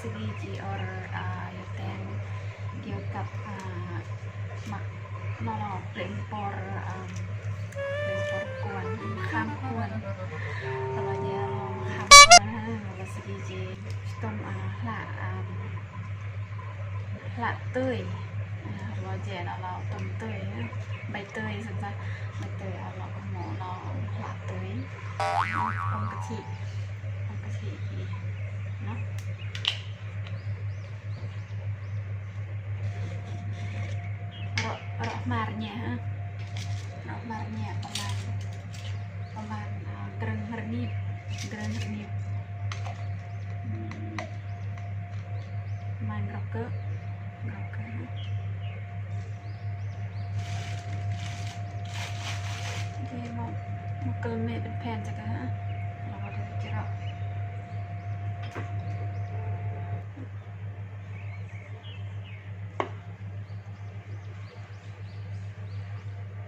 ສະກີຈີອໍ ອາ ຢູ່ແຕ່ງກ່ຽວກັບ ອາ ໝາກ ມາລອບເລັງປອນ ອາ ເລັງປອນກວນ ມະຂາມກວນ ລະວ່າແຍ່ລອງມະຂາມກວນ ລະວ່າສະກີຈີຕົ້ມ ອາ ຫຼາ ອາ ຫຼາເຕີຍ ອາ ລະວ່າແຍ່ລະລາວຕົ້ມເຕີຍ ໃບເຕີຍຊັ້ນຊະ ໃບເຕີຍ ອາ ລາວກໍໝໍລາວຫຼາເຕີຍ ຕົ້ມກະທິ ຕົ້ມກະທິເນາະ. ເລາະ ເລາະມາເນຍ ເລາະມາເນຍ ປະມານ ປະມານ ເອີ ເຄິ່ງຮະນີບ ເຄິ່ງຮະນີບ ປະມານເກົ້າເກີ ເກົ້າເກີ ໂອເຄ ມາ ມາເກີເມເປັນແຜ່ນຈັກກະ ເຮົາກໍໄດ້ຈະເລາະ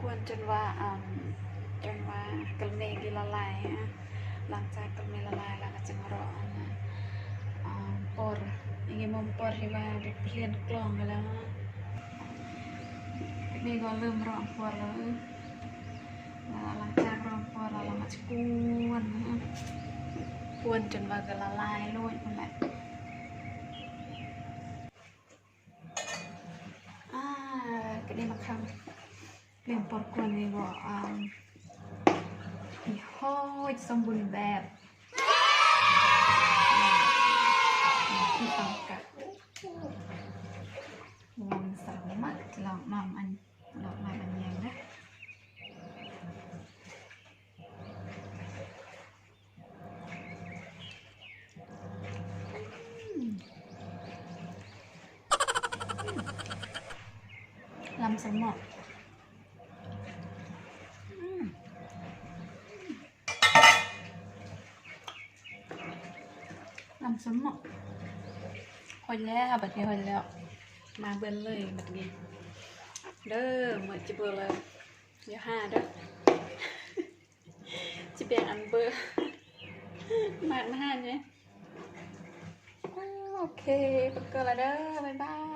ກວນຈົນວ່າ ອາ ຈົນວ່າກະເມກິລະລາຍ ອາ ຫຼັງຈາກກະເມລະລາຍແລ້ວກໍຈຶ່ງເລາະ ອາ ປອນ ອີງເມມປອນທີ່ວ່າໄດ້ປ່ຽນກລ່ອງໄປແລ້ວ ນີ້ກໍເລີ່ມເລາະປອນແລ້ວ ແລ້ວຫຼັງຈາກເລາະປອນແລ້ວ ເຮົາກໍຈະກວນ ກວນຈົນວ່າກະລະລາຍໂລດພຸ້ນແຫຼະ. ອາ ກະໄດ້ມາຄຳ ເລື່ອງປອນກວນນີ້ບໍ່ ອາ ມີໂຫດສົມບູນແບບ ທີ່ຕ້ອງການ ລອງສາມາດ ລອງ ລອງອັນ ລອງມາອັນຫຍັງນະ. ອືມ ອືມ ລຳສົມໝໍ້ ອືມ ລຳສົມໝໍ້ ຮອດແລ້ວ ບັດນີ້ຮອດແລ້ວ ມາເບິ່ງເລີຍບັດນີ້ ເດີ ເໝິດຈິເບິ່ງເລີຍ ຢ່າຫາເດີ. ຊິແບ່ງອັນເບີ ມາກນະຫານເດ. ໂອເຄ ໄປກ່ອນລະເດີ ບາຍບາຍ.